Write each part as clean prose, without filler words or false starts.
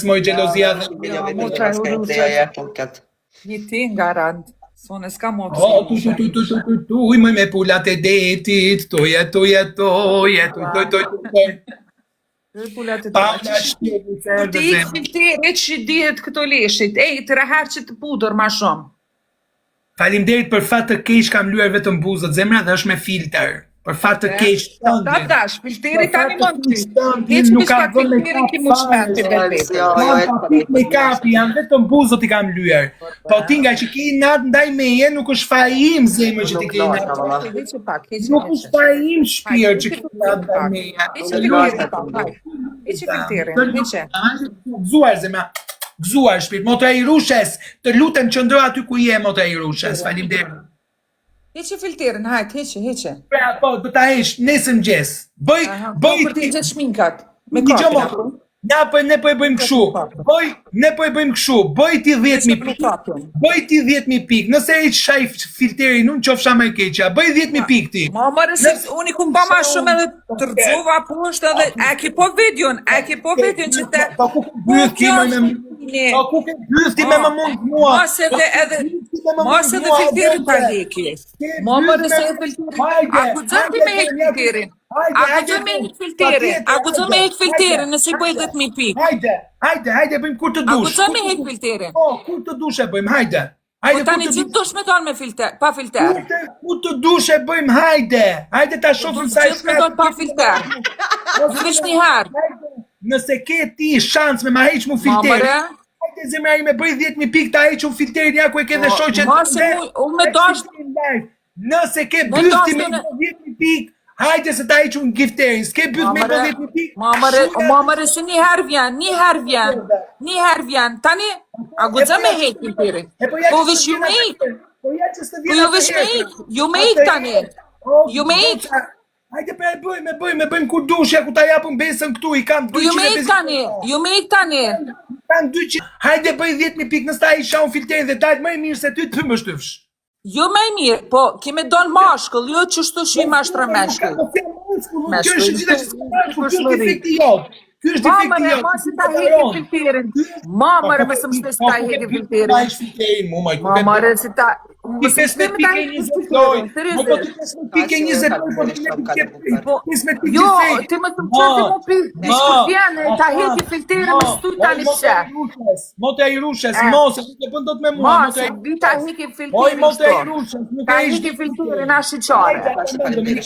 moj xhelozia dhe Jo, Jo, vetëm motra që e paska Urushes. ideja ja funkat. Një ti nga rand. Sonë s'ka motë O, tu, tu, tu, tu, tu, tu, tu, uj, moj me pulat e detit, tuje, tuje, tuje, tuj, tuj, tuj, tuj. Tuj pulat e Paula detit. shpirti Kur ti serbe ik zemra. filteri që dihet këto leshit, ej, të rahat që të pudër ma shumë. Faleminderit për fat të keq kam lyer vetëm buzët zemra dhe është me filter. Për fat të keq Ta tëndin. dash, filteri Për tani fat të mund ty. keq tëndin Hiç nuk veç kam pak vënë filteri make-up ki mu fare. shmend ti vetë. Jo, jo, Kam pa pik make-up, janë vetëm buzët i kam lyer. Po ti nga që ke inat ndaj meje nuk është faji im zemër që ti Nuk ke inat. kënaqem, valla. Hiç pak, hiç Nuk hiç. është faji im shpirt që Hajde, ke inat ndaj pak. meje. Hiç Nuk filterin kënaqem. pak, hajde. Hiç filterin, hiç. Gëzuar zemra. Gëzuar shpirt. Motra i Rushes, të lutem qëndro aty ku je motra i Rushes. Faleminderit. Hiç filterin, hajde, hiç, hiç. Pra, po, do ta heq nesër mëngjes. Bëj, Aha, po bëj për ti të gjithë shminkat. Me Një gjë kapin, mo. apo? Na po ne po e bëjmë kështu. Bëj, ne po e bëjmë kështu. Bëj ti 10000 Me pikë. kapin. Bëj ti 10000 pikë. Nëse e shaj filterin unë qofsha më e keqja. Bëj 10000 pikë ti. Ma mërë se unë i kum ba ma shumë edhe të rëdzova poshtë edhe e ki po videon, e ki po videon që te Po ku ke byth ti kjo më me është një- Po ku ke byth ti me më mund mua? Mos edhe edhe Ti me më mos mund edhe mua, filterin ta Adonte. heki. Ke Ma byth mërë me- se edhe filterin. Hajde, A guxon ti hajde, me hek hajde, filterin? hajde, A hajde, guxon me hek patjetër, filterin? A guxon me hek hajde, filterin nëse i bëj hajde. 10000 pikë? Hajde, hajde, hajde bëjmë kur të A dush. guxon Kur me të hek dush. filterin? Po, kur të dush e bëjmë, hajde. Po Hajde kur tani të gjithë dush. dush me thonë me filter, pa filter. Kur të, kur të dush e bëjmë, hajde. Hajde ta shohim sa e Gjithë me thonë pa filter. Jo veç një herë. Hajde. Nëse ke ti shans me ma heq mu Ma filterin, mërë, hajde zemra ime bëj 10000 pikë ta heq unë filterin ja ku e ke dhe Po, shoqen. mos e tënde, mu- unë me heq dash- filterin live. Nëse ke Me byth ti dash me unë- 10000 pikë, hajde se ta heq unë gifterin. S'ke byth Ma me mërë, 10000 pikë. ma mërë, shuja- ma mërë se një herë vjen, një herë vjen, një herë vjen. Tani, a guxon me hek filterin? E po ja Po që veç s'të ju vjen me ik, atëherë. Po ja që s'të po vjen ju veç me atëherë. ik, ju me ik tani. O, Ju me ik. goca, Hajde pra e bëjmë, e bëjmë, e bëjmë kur dush, ja ku ta japëm besën këtu, i kam Po ju me ik 250 tani, ju me ik tani. Kam 200. Hajde bëj 10000 pikë, nëse ta isha unë filterin dhe dal më i mirë se ty të më shtyfsh. Jo me i mirë, po keme don mashkull, jo qështu që i mashtra meshkull. Po jam mashkull, unë, kjo Meshkull. është gjitha që s'ka mashkull, ky është defekti jot. Ky është Ma defekti mërë, jot. ma si ta heki filterin. Ma mërë, më së më si ta heki filterin. Ma ish filterin, mu, maj, ku Ma ke mërë, si ta... Ti Më së 15 më ta pikë e heki 20 loj. filterin, Mo po ti seriozisht. 15 pikë e 20 loj, po ti ne pikë Po, 15 pikë Jo, gjithsej. ti më të më qëti mu pi, Ma, kur vjen, ta ma, heki filterin, ma, më stu tani moj, pse. Motra i Rushes, Eh. mos, se nuk e bën dot me mua, Ma, motra se i vi ta heki Oj, filterin motra i shto. Rushes, nuk Ta e ish. heki filterin, ashiqare.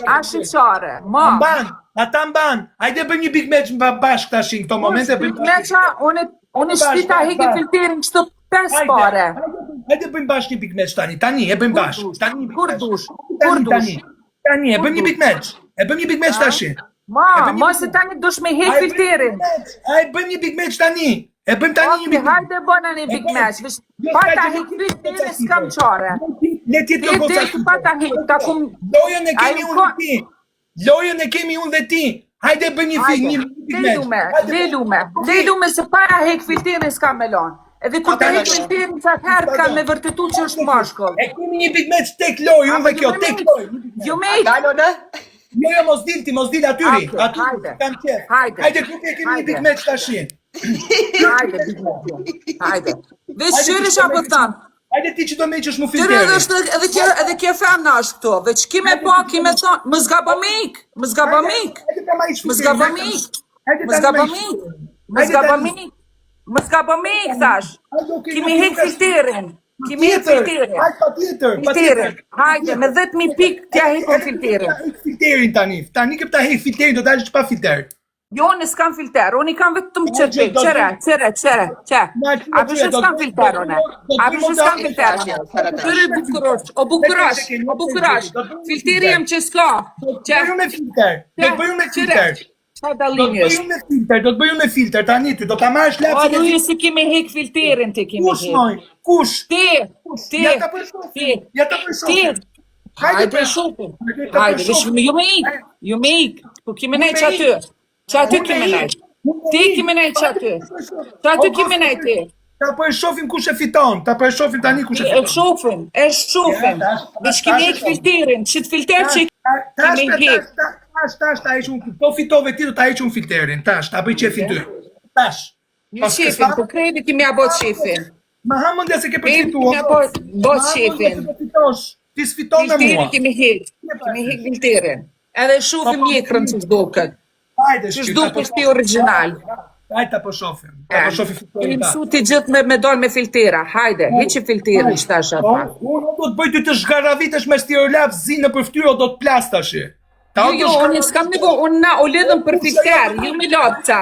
Ashiqare, ma. Mban, ata mban. Hajde bëjmë një big match mba bashk tash në këto momente bëjmë. Meqa, unë, unë shti ta heki filterin qëto pes Hajde, pare. hajde, hajde bëjmë bashk një big match tani. Tani e bëjmë bashk. Tani një big Kur match. dush, Tani, kur dush. Tani, tani e bëjmë një big match. E bëjmë një big match tash. E Ma, bëjmë një ma big se match. tani dush me hek Hajde bëjmë një filterin. big match. Hajde bëjmë një big match tani. E bëjmë tani një Okej, big match. hajde bëna një E big bëjmë. match. Veç Jo, pa s'ka ta gjë, hek nuk filterin e s'kam qare. Le të jetë Ti kjo goca. deri pa ta hek, ta kum Lojën e kemi Ai unë ka- dhe ti. Lojën e kemi unë dhe ti. Hajde bëjmë një film, Hajde, një big match. lejlume, Hajde, lejlume, lejlume se para hek filterin s'kam me lon. Edhe kur të hek filterin që atëherë kam me vërtetu që është mashkull. E kemi një big match tek lojë, unë dhe kjo, tek lojë. një big match. Jo me ik, Dalo në? Jo, jo, mos dil ti, mos dil aty ri. Okej, Aty hajde. kam qef. Hajde. Hajde këtu e kemi një Hajde. big match tash. hajde, big match. Hajde. Veç Hajde, qyre ti që që apo do thanë. Hajde ti që do meqësh mu Tërë edhe filterin. është edhe kjo edhe kjo femna është këto, veç kime pa, kime thonë, më zgaba me ik, më zgaba me ik, Hajde ta ma ish më filterin. zgaba me ik, Hajde më tani zgaba ma me ish ik, filterin. më Hajde zgaba tani. me ik, më zgaba me ik, thash. Hajde, okej, Kimi nuk- hek nuk është- filterin, kimi hek Patjetër, filterin, Hajde patjetër, patjetër. filterin, hajde, me 10.000 pik t'ja hekun filterin. Ta hek filterin tani. Tani ke ta hek filterin, do dalësh pa filter. Jo, unë s'kam filter, unë i kam vetëm Hajde, qërpik, do- qëre, qëre, qëre, që. Na, qëre, A përshë do- s'kam filter do- unë, do- a do- përshë do- s'kam filter unë. Qëre bukurosh, o bukurosh, o bukurosh, filteri jam që s'ka, Do të që, bëj unë me filter. Do të bëj unë me filter. Qa Do të dallimi bëj është? unë me filter, do të bëj unë me filter tani ty, do ta marrësh O, lapsin e Ruje, si kemi hek filterin ti kemi Kush hek. moj? Kush? Ti, ti, Ja ta bëj shohim. ti, Ja ta bëj ti. shohim. Hajde Hajde pra. shohim. Hajde ta Hajde, bëj veç shohim. jo me ik, jo me ik. Po kemi nejt që me aty. Që aty Unë me kemi ik. nejt. Unë me Ti ik. kemi nejt që aty. Që aty O, kemi nejt ti. Ta po e shohim kush e fiton, ta po e shohim tani kush e E fiton. shohim, e shohim. Ja, tash- Veç kemi tash e hek shohim. filterin, qit filter që Tash kemi tash hek. tash tash tash ta heq unë. Po fitove ti do ta heq unë filterin. Tash ta bëj qefin ty. Tash. Ju Pas qefin, kësaj- po krejt kemi ja bo qefin. Ma ha mendja se ke Krejt përfitu. kemi ja o bo, goc. bo Ma ha mendja qefin. se përfitosh. Ti s'fiton me Filterin mua. kemi hek. Kemi hek filterin. Edhe shohim Po, po. mjekrën që s'doket. Hajde, Që shpirt, ta po s'doket ti origjinal. Hajde ta po shohim. Ta po shohim Kemi fitorin ta. mësu ti gjithë me, me dal me filtera. Hajde, heqi filterin që tash Po, ata. unë do të bëj ty të zhgarravitesh me stirolap zi në për fytyrë, o do të plas tash. Ta Jo, jo, unë s'kam nevojë, unë na u lidhëm për filter, ju me lopca,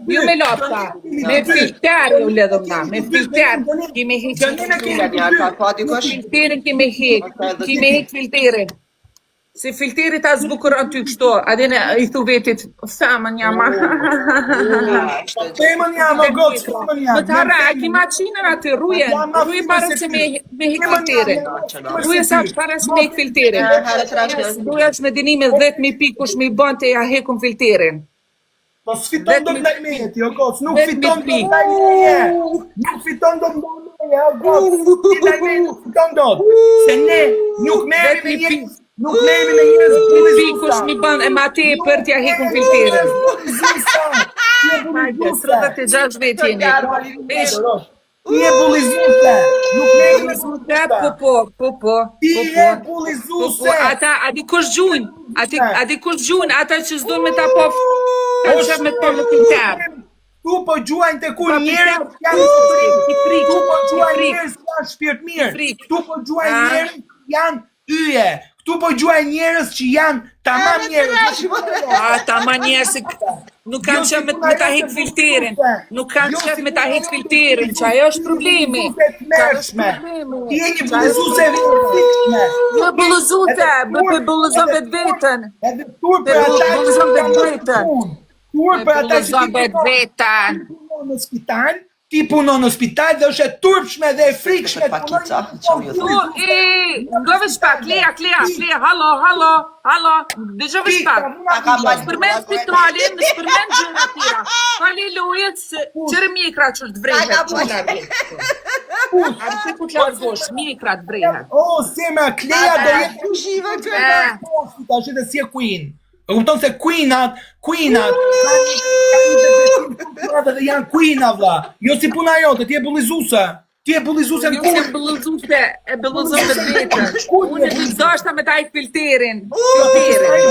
ju me lopca, me filter u lidhëm na, me filter, kemi hek Dënime kemi Nga të dy. ka pa dikush? filterin kemi hek, kemi hek filterin. Se filteri ta zbukuron ty kështu, a dine i thu vetit, femën jam, a. Femën jam, o goc, femën jam. Po të harra, a ki maqinën aty, rruje, rruje para se me, me hek filterin. Rruje sa para se me hek filterin. Rruje është me dinime 10.000 pikë, kush me i bën të ja hekum filterin. Po s'fiton dot ndaj meje ti, o goc, nuk Vetëm fiton dot pikë. ndaj meje. Nuk fiton dot ndaj meje, o goc. Ti ndaj meje nuk fiton dot. Se ne nuk merremi me Vetëm njerëz, pikë. nuk merremi me njerëz Pikë kush me i bën e ma tepër t'ja hekum filterin. Bullizusa. Ti je Hajde, bullizuese. 36 vetë jeni. Vesh, Ti je bullizuese. Nuk merremi me po po, po po, po Ti po. je Po po, bullizuese. ata, a di kush gjujnë? A di, a di kush gjujnë? Ata që s'dojnë me ta po, kanë qef me ta me filter. Tu po gjuajnë të kur Pa njerëz filter. janë Ti Tu frikë, po ti gjuajnë frikë. njerëz që janë shpirt mirë. Frikë. Tu po gjuajnë Ah. njerëz që janë yje. Këtu po gjuajnë njerëz që janë tamam njerëz. A, ta ma njerëz se nuk kanë Jo, qef me, si me ta puna hek jote filterin. bullizuese. Nuk kanë Jo, qef si me ta puna hek jote filterin, që ajo është problemi. Bullizuese e tmerrshme. Ti je një bullizuese e frikshme. Jo bullizuese, Edhe bë turp, bullizon edhe vetveten. Edhe turp Pe për ata që bullizon janë në vetveten. punë. Turp Pe për ata që bullizon ti punon- vetveten. ti punon në spital, ti punon në spital dhe është e turpshme dhe e frikshme. Për pakica, që më ju Tu, e, nga veç pak, Lea, Klea, Klea, hallo, hallo, hallo, dëgjoj veç pak. Ta ka palu. Përmend spitalin, në përmend gjëra tjera. Faleluja se qërë mjekra që është vrehet. Ta ka palu. A di ku të largosh, mjekra të vrehet. O, zemra, Klea do jetë Kushive E, këta. poshtë tash edhe si e Queen. E kupton se Queenat, Queenat kanë një kanë një depresim shumë të madh dhe janë Queena vlla. Jo si puna jote, ti je bullizuese. Ti je bullizuese në Jo se kur. bullizuese, e bullizon vetveten. Kur je Unë të dashta me ta hek filterin. Filterin.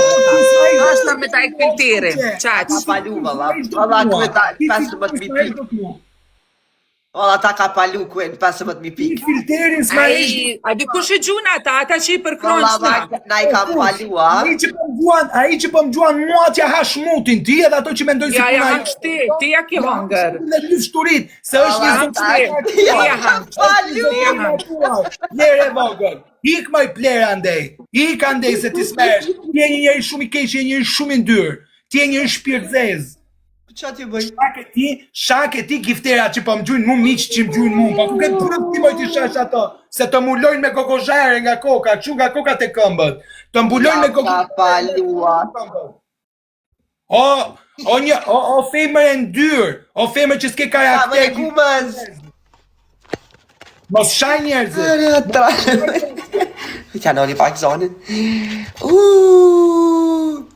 Dashta me ta hek filterin. Qaq. Ka palu, valla. Valla, kueta, 15.000 pikë. Valla, ta ka palu kuen 15.000 Ti pikë. filterin s'ma heq. Ai, a di kush e gjun ata, ata që i përkron Valla, qëta. valla, na i ka palu, a? Ai që po më gjuan, ai që po më gjuan mua t'ja hash mutin ti edhe ato që mendojnë si Ja, ja puna hangsh ti, ti ja ki hangër. Dhe lyfshturit, se është një Valla, zotë ta- Ti ja hangsh. Palu! Ti ja hangsh. Plere e vogël. Ik moj plere andej. Ik andej se ti smersh. Ti je një njeri shumë i keq, je një njeri shumë i ndyrë. Ti je një njeri shpirtzez. Qa t'ju bëj? Shake ti, shake ti giftera që po më gjujnë mu, miq që më gjujnë mu. Po ku ke prut ti moj ti shash ato? Se të mbulojnë me kokozhare nga koka, kështu nga koka te këmbët. Të mbulojnë me Ja, ka kokozhare. palu, a? O, o një, o, o femër e ndyrë, o femër që s'ke Ka më e karakter. gumës. Mos shaj njerëzit. Ere, tra. Qa noli pak zonin. Uuuu.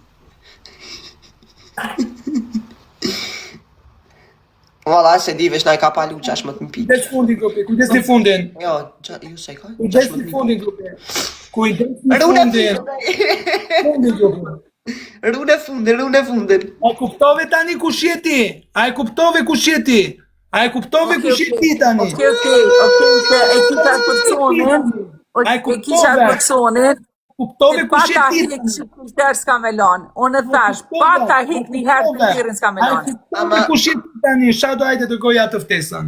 Valla, se di veç na i ka palu 16.000 pikë. Kujdes fundin grupi, kujdes ti fundin. Jo, qa, ju se i ka? Kujdes ti 16.000 fundin grupi. Kujdes ti Rune fundin. fundin. Fundin grupi. Rune fundin, rune fundin. A kuptove tani kush je ti? A e kuptove kush je ti? A e kuptove kush je ti tani? Okej, okej, okej, se e kisha përconin, A e e kisha kuptove? përconin, Kuptove se pa kush je ta ti? hek që filter s'ka me lanë. Unë e thash, pa ta hek një herë filterin s'ka me A e lanë. kuptove Ama- kush je ti tani? Shado hajde dërgoj atë ftesën.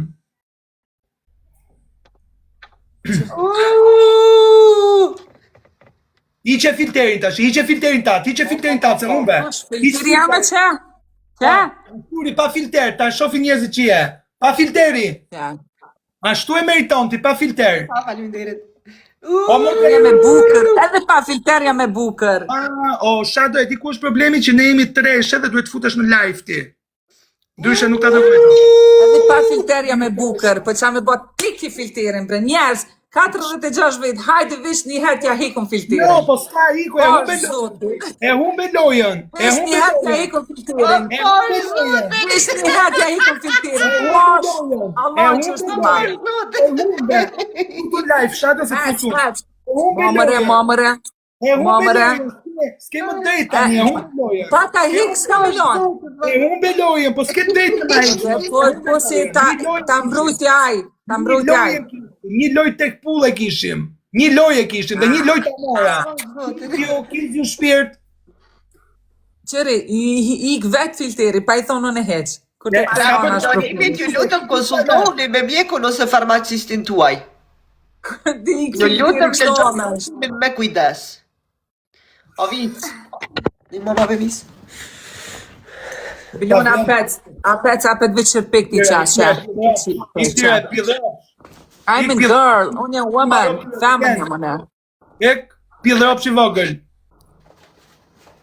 Uuuu. Hiqe filterin tash, hiqe filterin tat, hiqe filterin tat se humbe. Filteri jam e që? Që? Turi pa filter, ta shohin njerëzit që je. Pa filteri. Ja. Ashtu e meriton ti pa filter. Pa, faleminderit. O më Jam e bukur, edhe pa filter jam e bukur. Ah, o Shado, e di ku është problemi që ne jemi treshe dhe duhet futesh në live ti. Ndryshe nuk ta dërgoj. Edhe pa filter jam e bukur, po qa me bë tiki filterin bre njerëz. 46 vjet, hajde veç një herë t'ja hekum filterin. Jo, po s'ka iku, e Po, humbe zoti. e humbe lojën. E Veç humbe një herë t'ja lojën. hekum filterin. E humbe lojën. Veç një herë t'ja hekum filterin. E humbe Posh, lojën. E Allah që humbe është i madh. lojën. E humbe. Futu live, shato se Ec, futu. ec. E humbe Mamëre, lojën. mamëre. E humbe Mamëre. lojën. S'ke- S'ke më drejt tani, e humbe lojën. Pa ta hik s'ka me lonë. E humbe lojën, po s'ke drejt të ma heqësh. Po, po si ta, ta mbrujti ai, ta Një mbrujti ai. lojë kishim, një lojë tek pull e kishim. Një lojë e kishim dhe një lojë ta mora. Jo, kiz ju shpirt. Qëri, i, i, ik vet filteri, pa i thonë unë e heq. Kur të E, të sa thonë është Anonimit ju lutem konsultohuni me mjekun ose farmacistin tuaj. Di ik Ju filteri lutem kështu lexoni anash. ushqimin me kujdes. O vic. Ni mama bevis. Bilona apet, apet, apet veç shërpik ti qashe. Ishte pillë. I'm a girl, unë jam woman, femën jam unë. Ik pillë i vogël.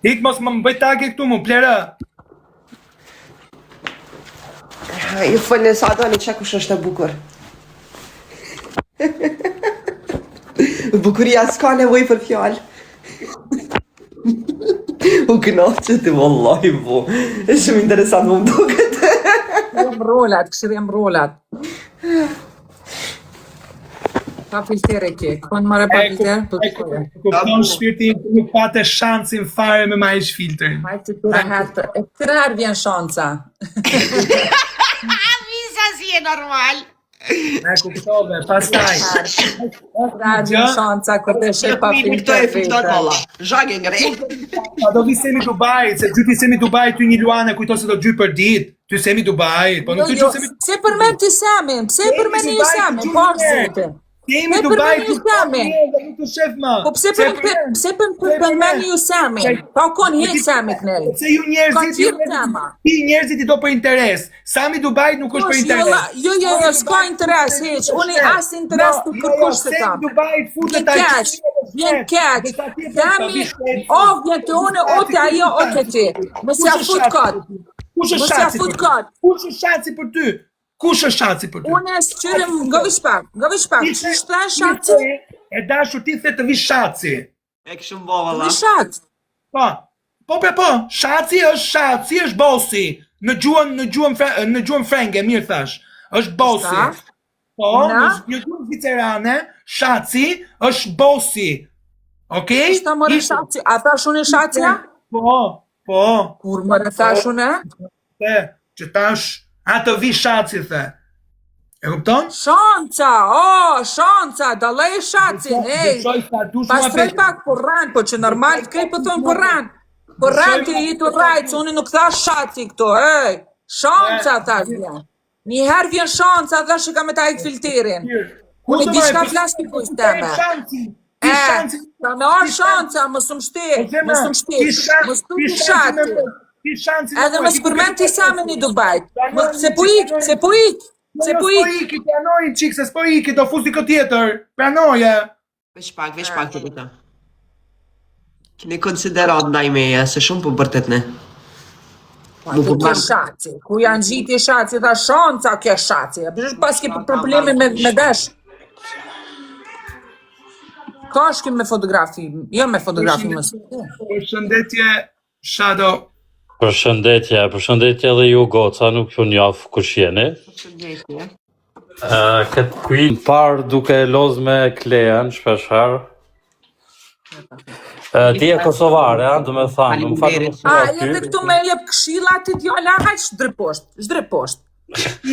Ik mos më bëj take këtu mu, plera. Ju folni sa doni që kush është e bukur. Bukuria s'ka nevojë për fjalë. U kënaqe ti wallahi po. Është shumë interesant më duket. Jam rolat, këshir jam rolat. Pa filter e ke, kon marrë pa E, filter, po e, të thoja. Kupton shpirti im nuk pate shansin fare me ma heq filtrin. Hajde të tre herë, e tre herë vjen shanca. Visa si e normal. E kuptove, pastaj. Tre herë vjen shanca kur të sheh pa Këto filter. e fiton vete. valla. Zhage ngre. A do vi Semi Dubai, se gjyti Semi Dubai ty një luane kujto se do gjy për ditë. Ty Semi Dubai, po nuk Jo, ty jo, gjy Semi pse përmend ti Semin? Pse Semi përmend ju Dubai, Semin? gjy Po një herë. zotin. Semi Pse Dubai përmend ju ty Semin? nuk të shef më. Po pse për pse për përmend ju Semin? Pa u kon hiç Semi kënej. Pse ju Ka njerëzit ju gjithë tema. ti njerëzit i do për interes. Sami Dubai nuk është për Kush, jo, interes. la- jo, jo, jo, s'ka interes hiç. Unë as interes Jo, për kërkush se Semi kam. Dubai futet Vjen keq, vjen keq. Semi, o vjen te unë, o te ajo, o te ti. Mos ja fut kot. Kush është Mos ja shansi fut për ty? kot. Kush është shansi për ty? Kush është shansi për ty? Unë s'qyrim, nga vish pak, nga vish pak. Ti Qysh tha ti shaci? the, E dashur ti the të vi shaci. E kishim bo valla. Vi shac. Po. Po po po, shaci është shaci, është bosi. Në gjuhën në gjuhën fre- në gjuhën frenge, mirë thash. Është bosi. Sa? Po, Na? në në gjuhën zvicerane, shaci është bosi. Okej? Qysh tha more Ishte- shaci? A thash unë shacia? Po, po, Kur more thash unë? the, që tash, a të vi shaci, the. E kupton? Shanca, o, shanca, dallej shacin, ej. Besoj sa dush mua Pastroj pe- pak, po rran, po që normal, krej po thonë po rran. Po rran ti i të rrajt, se unë nuk thash shaci këto, ej. Shanca thash vjen. Një herë vjen shanca, thash që ka me ta ik filterin. Ku Unë të di marrë? çka flas ti kujt teme. Ti shanci, ti E, shanci. ka me ardh shanca, mos më shti, Po zemra, mos më shti, ti shan- mos tu ti ti shanci me shati. mua, Ti shanci me Edhe mua, mos ti përmend ti Samin i Dubajt. Pranoj Mos se një po çik, ik, pranoj se po ik, Jo, se jo, po s'po ik. iki, pranoj çik se s'po iki, do fus dikë tjetër. Pranoje. Veç pak, veç pak të lutem. Keni konsiderat ndaj meje, se shumë po bërtet ne. Pa, Mu po Ke ban. shaci, ku janë gjiti shaci, tha shanca ke shaci. E Pësh pas ke probleme me, me vesh. Ka shkim me fotografi, jo me fotografi mos. Përshëndetje Shadow. Përshëndetje, përshëndetje edhe ju goca, nuk ju njoh kush jeni. Përshëndetje. Ë këtë Queen parë duke e loz me Klean shpesh herë. Ë ti je kosovare, a, do me thënë, më fal Faleminderit. nuk A, thua je ty. dhe këtu me jep këshilla ti djala, hajt zhdryp poshtë, zhdryp poshtë.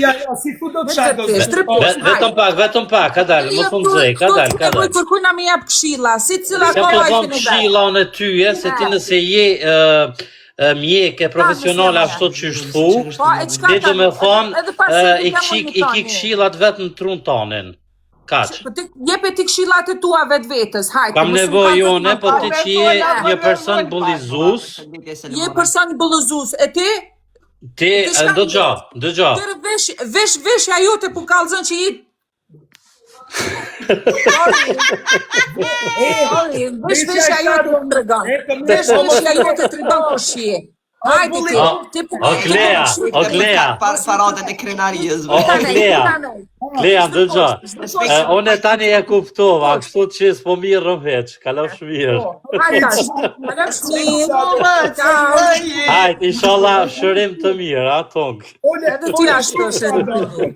Ja, ja, si thu do të Vetë Shadow. ti, zhdryp Ve, poshtë, vetëm pak, vetëm pak, ka dalë, mos u nxej, ka dalë, ka Kërkuj dalë. kërkuj na me jep këshilla, si cila Se ka po dhon lajfin e vet. këshilla unë e ty, e, se ti nëse je ë ë, mjeke profesionale ashtu që është thu, Po, e çka ti do me thonë edhe pas ë, se i kam kshi, unë i ki tani. këshillat vetë në trun tonin. Kaq. Po ti jepe ti këshillat e tua vetvetes, hajde. Kam mos më nevojë ka unë, vetëm po ti ato. që je një person bullizues, Je person bullizues, e ti? ti Ti çka dëgjo, dëgjo. Tërë vesh, vesh veshja jote po kallzon që i Sorry. Sorry, vesh veshja jote të tregon. Vesh veshja jote të tregon kush je. Hajde ti, O, ti po o Klea, o Klea, Par paradën e krenarijës. o o Klea. Klea, dëgjo. E, Unë tani e kuptova, kështu që s'po mirrem hiç, kalofsh mirë. Hajde tash. Kalofsh mirë. Ciao. Hajt, inshallah, shërim të mirë, a, tong. Edhe ti ashtu shërim të mirë.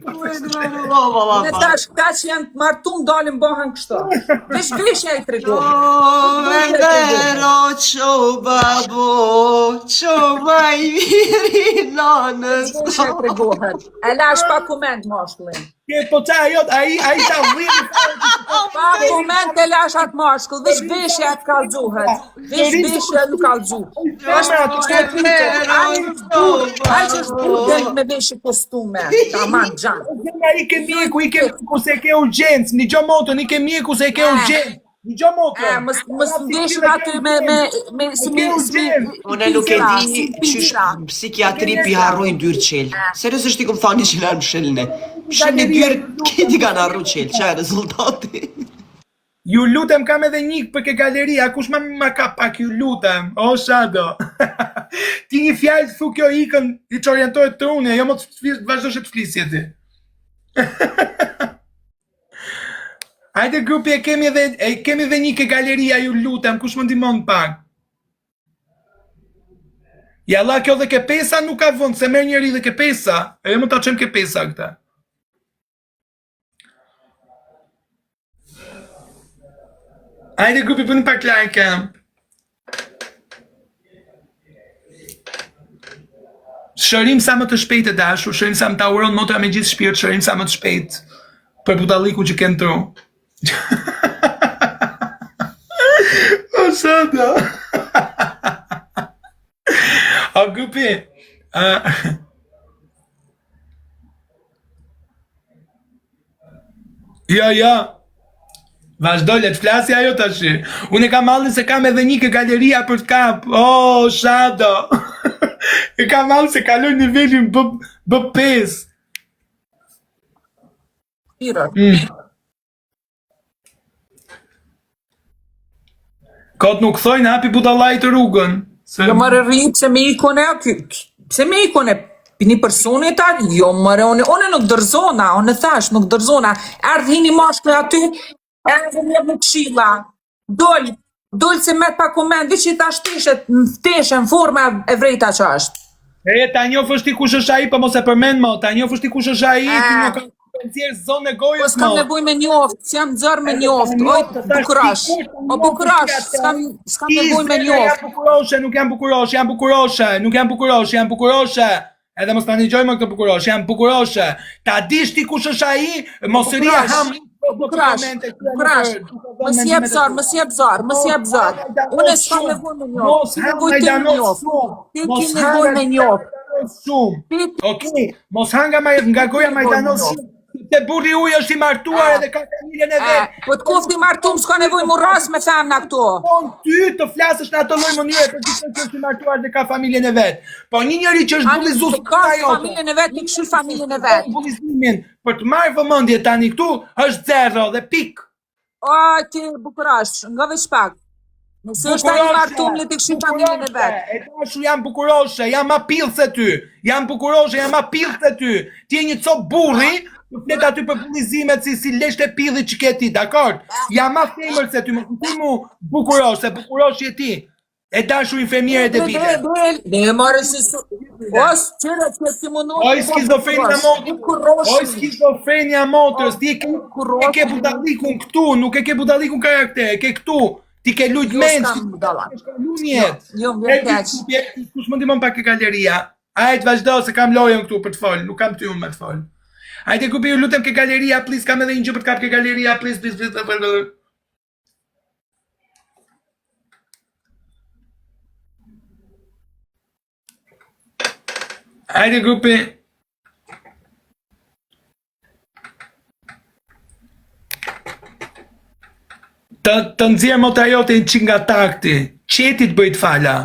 Në tash këta që janë të martum dalin bëhen kështu. Veç veshja i tregon. Vendero qo babo, qo vaj viri nanës. Veshja i tregohet. E lash pa koment mashkullin. Ke po ça ajo, ai ai ta vjen. Pa koment e lash atë mashkull, veç veshja të kallxohet. Veç veshja nuk kallxu. Është që e pritet, ai është burr, ai që është burr del me veshë kostume. Tamam xhan. Ai ke mjeku, i ke mjeku se ke urgjencë, një motën, i ke mjeku se ke urgjencë. Një motën. E, mos mos ndeshim aty me me me si me si Unë nuk e di qysh psikiatri pi harrojnë dyrë qel. Seriozisht i kom thani që lanë mshilni. Mshilni dyrë, këti kanë harru qel, qa e rezultati? Ju lutem kam edhe një për ke galeria, kush ma ma ka pak ju lutem. O Shado. Ti një fjalë thu kjo ikën, i çorientohet truni, jo më të vazhdosh të flisje ti. Hajde grupi e kemi edhe e kemi edhe një ke galeria ju lutem, kush më ndihmon pak? Jalla kjo dhe ke pesa nuk ka vend, se merr njeri dhe ke pesa. E jo më ta çojm ke pesa këtë. Hajde grupi bëni pak like. Shërim sa më të shpejtë e dashur, shërim sa më ta uron motra me gjithë shpirt, shërim sa më të shpejtë për budallikun që ke në tru. O Shado. O grupi. Uh, Jo, jo. Vazhdo, le të flasi ajo tash. Unë e kam mallin se kam edhe një ke galeria për të kap. Oh, Shado. e kam mallin se kaloj nivelin B, B5. Mirë. Mm. Kot nuk thojnë hapi budallait rrugën. Se... Jo more rri, pse me ikone, pse me ikone, një personi ta, jo more, unë, unë nuk dërzona, unë thash, nuk dërzona, erdh hini mashkull aty, erdh më jep këshilla, dol, dol se met pa koment, veç i thash teshet, në teshe, në forma e vrejta që është. E, ta njofësh ti kush është ai, po mos e përmend mo, ta njofësh ti kush është ai, ti nuk ka nxjerr zonë e gojës Po s'kam nevojë me njoft, s'jam nxër me njoft, oj bukurosh. O bukurosh, s'kam s'kam nevojë me njoft. Jam bukuroshe, nuk jam bukuroshe, jam bukuroshe, nuk jam bukuroshe, jam bukuroshe. Edhe mos ta dëgjoj më këtë bukuroshe, jam bukuroshe. Ta dish ti kush është ai, mos rri ham Bukurosh, bukurosh. Mos jep zor, mos jep zor, mos jep zor. Unë s'kam nevojë me njoft. Mos ha nga njoft. Ti ke nevojë me njoft. Shumë. Okej, mos ha nga nga goja majdanoz shumë. Se burri juaj është i martuar edhe ka familjen e vet. Po të koftë i martum, s'ka nevojë mu rras me femna këto. Po ty të flasësh në atë lloj mënyre për dikë që është i martuar dhe ka familjen e vet. Po një njeri që është bullizues ka familjen e vet, të kshyr familjen e vet. Bullizimin për të marrë vëmendje tani këtu është zero dhe pik. O, ti bukurosh, nga veç pak. Nëse është ai i martum, le të kshyr familjen e vet. E dashur jam bukuroshe, jam ma pill se ty. Jam bukuroshe, jam ma pill se ty. Ti je një copë burri, të flet aty për bullizimet si si lesht e pillit që ke ti, dakord? Jam ma femër se ty, mos më thuj mu bukurosh, se bukurosh je ti. E dashur infermiere e bile. Ne marrë si su. Os, qëra që si mundohet. Oj skizofrenia motrës. Oj skizofrenia motrës, ti e ke e ke budallikun këtu, nuk e ke budallikun karakter, e ke këtu. Ti ke lujt jo, mend. S'kam budallak. Lunjet. Jo, jo, më vjen keq. Kush më ndihmon pak ke galeria? Hajde vazhdo se kam lojën këtu për të fol, nuk kam ty unë me të fol. Hajde grupi ju lutem ke galeria, please, kam edhe një gjë për të kap ke galeria, please, please, please. please, please. Hajde grupi. Të, të nxjerr motra jote një çik nga takti. Qeti të bëj të fala.